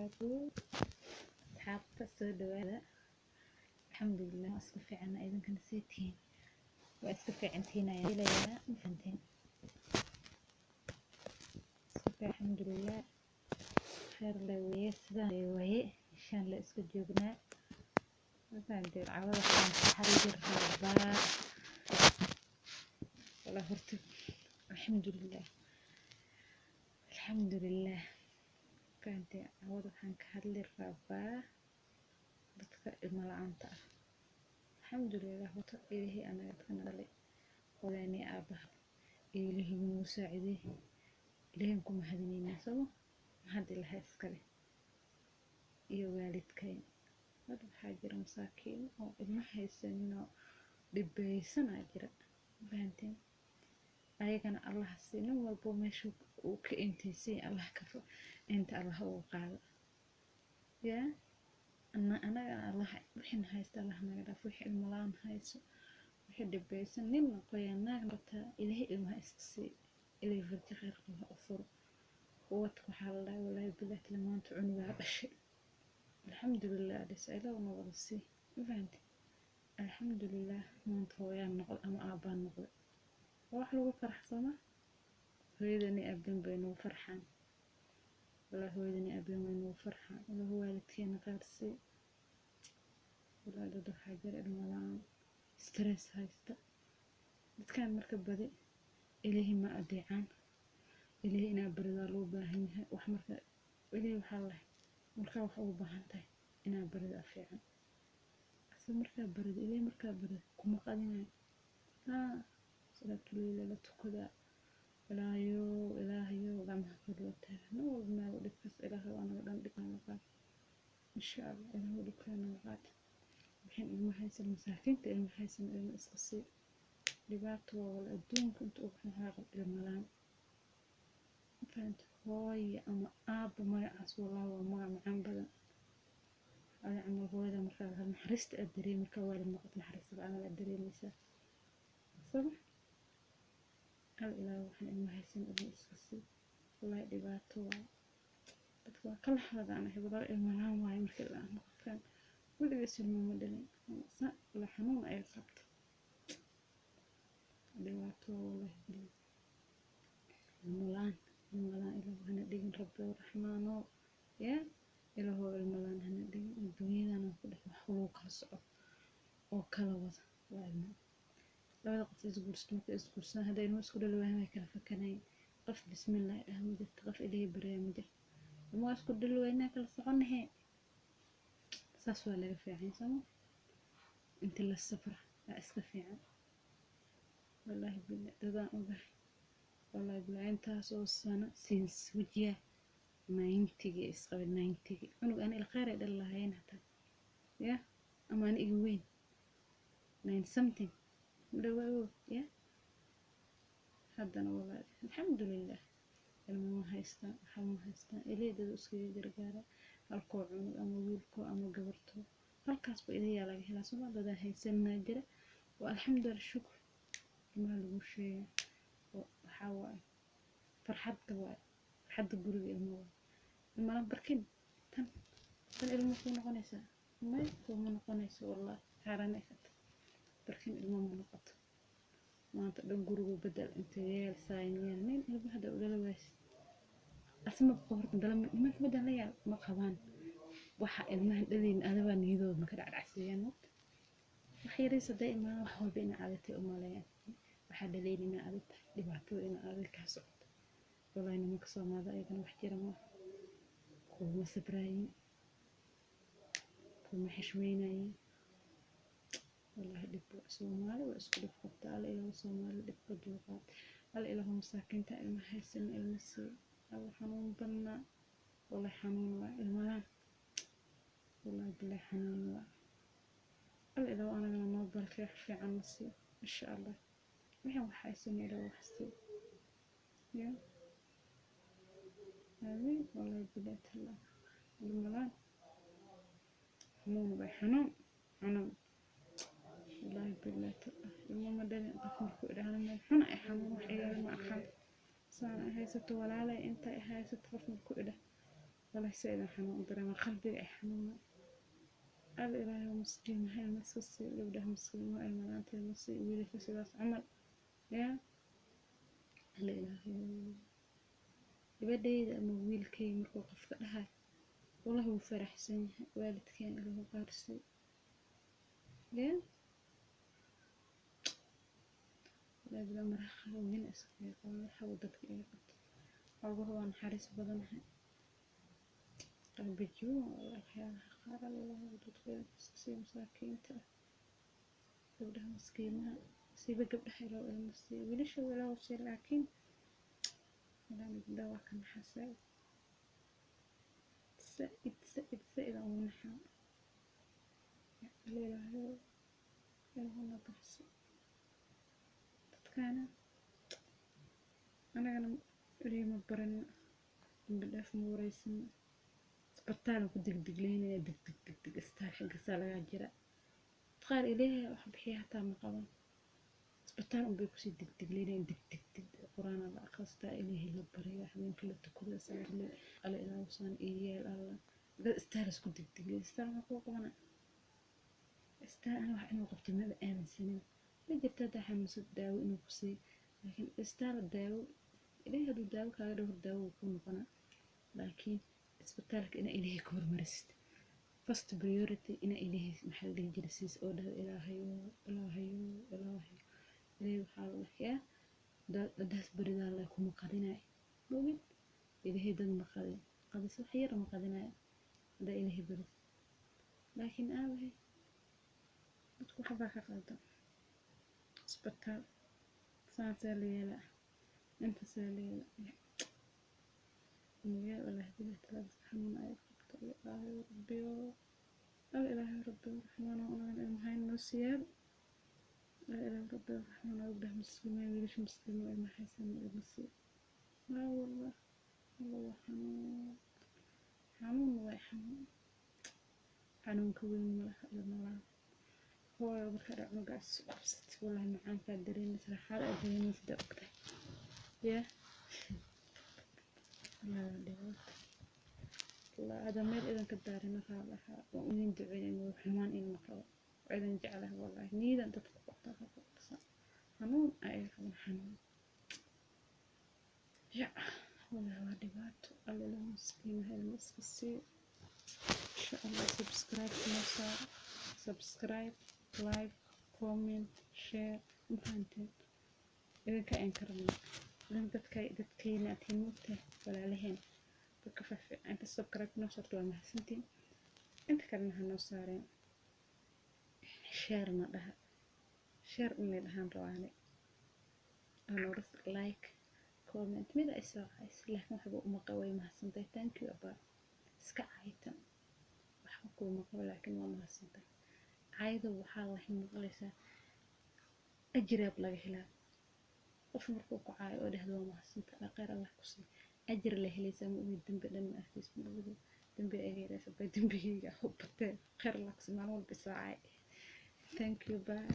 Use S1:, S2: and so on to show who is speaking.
S1: Wabarakaatu. Asxaabta, soo dhawaada. Alxamdulilah, waa iska fiicana. Idinkana see tihiin? Waa iska fiicantihiin ayaan filayaa. Ma fahanteen? Iska fiican, alxamdulilah, kheer le weeye, sidaan le waaye, inshaan la iska joognaa. Ma fahanteen? Cawada waxaan ka hadli rabaa, walaa horta, alxamdulilah, alxamdulilah. Fahanteen? Cawada waxaan ka hadli rabaa dadka ilmo la'aanta ah. Alxamdulilah, horta Ilaahay anaga dadka na dhalay, hooyadii aabaha, Ilaahay nagu saaciday. Ilaahay ku mahadinaynaa, sooma? Mahad Ilaahay iskale iyo waalidkayn. Dad waxaa jira masaakiin oo ilmo haysanin oo dhibaysan aa jira. Ma fahanteen? Ayagana Allah sii. Nin walbo meesha uu ka intaysay Allah ka inta Allah uga qaado. Yaa anagana Allah wixina haysta Allah naga dhaaf. Wixii ilmo la'aan hayso, wixii dhibaysan, nin noqoya, naag noqotaa, Ilaahay ilmaha iska sii. Ilaahay farji khayr qabo ha u furo. Ubadka waxaa la dhahay, walaahi billahi tala, maanta cunugaa dhashay, alxamdulilah dhis, Ilaah na wada sii. Ma fahanteen? Alxamdulilah, maanta hooyaan noqday ama aabbaan noqday, waa wax lagu faraxsama. Hooyadani aabben bay nagu farxaan, walaahi, hooyadani aabben way nagu farxaan. Ilaahu waalidkeena khayr sii. Walaahi, dad waxaa jira ilmo la'aan stress haysta. Dadkan marka badi Ilaahay ma adeecaan. Ilaahay inaa baridaa loo baahan yahay. Wax marka Ilaahay waxaa lahay, markaa wax ugu baahan tahay inaa baridaa fiican. Ase markaa barida Ilaahay, markaa barida kuma qadinayo. Haa, salaatuleyl la tukadaa, Ilaahayow, Ilaahayow, gacmaha kor loo taaga. Nin walba meel dhibkaas, Ilaahay anaga dhan dhib naga qaad, insha Allah. Ilaahu dhibkaa naga qaad. Wixin ilmo haysan, masaakiinta ilmo haysan, ilmo iska sii. Dhibaato waa wala adduunka inta ugu xun waxaa qab ilmo la'aan. Ma fahanta? Hooyo ama aabbo magacaas, wallaahi, waa magac macaan badan. Adi camal hooyada markaa naxariista aad dareemi, markaa waalid noqoto, naxariista camal aad dareemaysaa, soma? Al Ilaah waxaan ilmo haysan ilmo iska sii. Wallaahi, dhibaato waa. Dadka waa kala xadaan hebelo ilmo la'aan waaye. Markii la dhahno qofkan weligiis ilmo ma dhalin, la xanuun ay qabto, dhibaato waa, wallaahi billahi. Ilmo la'aan, ilmo la'aan Ilaahu hana dhigin, Rabbi raxmaano. Yaa Ilaahu, ilmo la'aan hana dhigin. Adduunyadan ku dhex wax lagu kala soco oo kala wada waa ilmo. Labada qof isguursato, markay isguursadaan, hadday ilmo isku dhali waayaan, way kala fakanayeen. Qof bismillah dhah ma jirto, qof Ilaahay baryaa ma jirto. Ilmo waa isku dhali waynaa, kala soconahe. Saas waa laga fiican, sooma? Inta la safra waa iska fiican, wallaahi billah. Dadaan ogahay, wallaahi billah, intaas oo sano, since wajiya 90-gii isqabay, 90-gii, cunug aan ilkhayr ay dhali lahaayeen hataa ya, ama ani iga weyn, nine something madhawaago ya. Haddana wallaahi, alxamdulilah, ilmo ma haystaan, waxa ma haystaan. Ilaahay dad iskaga gargaara, halkoo cunug ama wiilkoo ama gabartoo, halkaasba Ilaahay laga helaa, sooma? Dadaa haysanaa jira oo alxamdulilah, shukr. Ilmaha lagu sheegay waxaa waaye farxadda, waaye farxadda guriga ilmo waaye. Ilmala barkin tan tan ilmo kuu noqonaysaa? May, kuuma noqonayso, wallahi, xaaraan ay ka tahay. Barkin ilmo ma noqoto. Maanta dhan gurigu bedel, inta yeel, saayin yeel. Nin ilmo hadda u dhala waysid, asma horta dala nimanka madan la yaal ma qabaan. Waxa ilmahan dhalayn adabaa niyadooda maka dhacdhacsiiyaan. Waqti wax yariis hadday imaadaan, wax walba ina adatay u maleeyaan. Waxaa dhalayn ina adag tahay, dhibaatada ina adag kaa socoto. Wallahi, nimanka Soomaalida ayagana wax jira maaha. Kuma sabraayin, kuma xishmeynayin. Wallahi, dhib Soomaali waa isku dhib qabta. Alla Ilaahu Soomaali dhibka dulqaad. Alla Ilaahu masaakiinta ilma haysan ilma sii. Alla xanuun badnaa, wallahi, xanuun waa ilmalaan, wallahi billahi, xanuun waa. Alla Ilaahu anagana noo barkay, wax fiican na sii, insha Allah. Wixii wax haysan Ilaahu wax sii ya, aamiin. Wallahi billahi tallah, ilmalaan xanuun waay, xanuun, xanuun, wallahi billahi tallah. Ilmo ma dhalin qof markuu idhaahdo, meel xun ay xanuun, wax igaga ma aqaan. Saan ay haysato, walaalay, inta ay haysato qof markuu idhah. Wallahi saaid xanuun u dareema, qalbiga ay xanuuna. Alla Ilaahay miskiin maxay ilma iska sii, gabdhaha miskiin waa ilma la'aanta ilma sii, wiilasha sidaas camal. Yaa Alla Ilaahay, gabadhayda ama wiilkayga markuu qofka dhahay, wallahi wuu faraxsan yahay. Waalidkeen Ilaahu qaarsii. Yaa walahi maraha qaar iskaga qaban waxa dadka iga qabto. Xogaha waa naxariis badanahay, qalbi jabin wallahi waxyaalaha qaar. Allah dadka iska sii masaakiinta ah, gabdhaha miskiimaha, siiba gabdhaha Ilaahu ilma sii, wiilasha Ilaahu sii, laakiin wallahi gabdhaha waa ka naxaa saaid saaid saaid saaid aan ugu naxaa. Alla Ilaahayow, Ilaahu na baxso dadkaana, anagana Ilaahay ma barano, dambi dhaaf ma wareysano. Isbitaal ku degdegleynaya, deg deg deg deg, istaal xaggaasaa lagaa jira. Qaar Ilaahay wax bixiya hataa ma qaban, isbitaal unbay kusii degdegleynayaan, deg deg deg. Quraan la akhristaa, Ilaahay la barya, habeenka la tukada, salaad Alla Ilaahu saan ii yeel. Alla dad istaal isku degdegley, istaal maxaa kuu qabana? Istaal ana wax inuu qabto maba aaminsanin. Ma jirta haddaa xanuunsad daawo inuu ku siiyo, laakiin istaal daawo Ilaahay hadduu daawo kaaga dhigo daawo wuu kuu noqonaa, laakiin isbitaalka inaa Ilaahay ka hormarisid, first priority inaa Ilaahay maxaa la dhihi jiray siis oo dhahdo Ilaahayow, Ilaahayow, Ilaahayow, Ilaahay waxaa la dhahayaa dadaas beridaa la kuma qadinayo, mogid Ilaahay dad ma qadin, qadis wax yar ma qadinayo haddaa Ilaahay barid. Laakiin aabahay dadku waxbaa ka qaldan, isbitaal saasaa la yeelaa, intaasaa la yeelaa. Yaa wallahi billahi talaada xanuun ay qabto. Ilaahay rabbiyo, alla Ilaahay rabbiyo raxmaano, anagan ilmahayn noo siyaado. Alla Ilaahay rabbiyo raxmaano, gabdhaha miskiimaha, wiilasha miskiimaha ilma haysan ilma sii. Laa wallah, alla waa xanuun, xanuun waay, xanuun, xanuunka weyn malaha ilma laha. Hooyo markaa dhac cunugaas qabsat, wallahi macaankaa dareemaysa, raaxada aad dareemaysa daa ogtahay. Yaa wallahi waa dhibaato. Wallahi hada meel idinka daarina raali ahaa, waan idin duceynaya, xumaan idin qabo, waa idin jeclahay wallahi, niyadan dadka ku qabta xanuun ay qaban, xanuun. Ya wallahi waa dhibaato. Alla Ilaahu miskiimaha ilma iska sii insha Allah. Subscribe noo saaro, subscribe, like, comment, share, ma fahanteen? Idinka aan ka rabna idin dadka dadkayna atiin moogtahay, walaalaheen dadka fiican. Inta subscribe noo saarto waa mahadsantiin, inta kalena ha noo saareen, share na dhaha, share inay dhahaan rabaane anoras, like, comment. Mid ay soo caysa laakiin waxba uma qabo, way mahadsantahay, thank you abaa. Iska caytan waxba kuuma qabo, laakiin waa mahadsantahay. Cayda waxaa lahayn maqlaysaa, ajiraab laga helaa. Qof markuu ku caayo oo dhahdo waa mahadsantahay, khayr Allah ku siiyo, ajir la helaysaa. Ma ogid dembi dhan ma arkaysa, ma ogid dembi ay helaysa bay dembigayga u bateen. Khayr Allah ku siiyo, maalin walba isoo caay. Thank you, bye.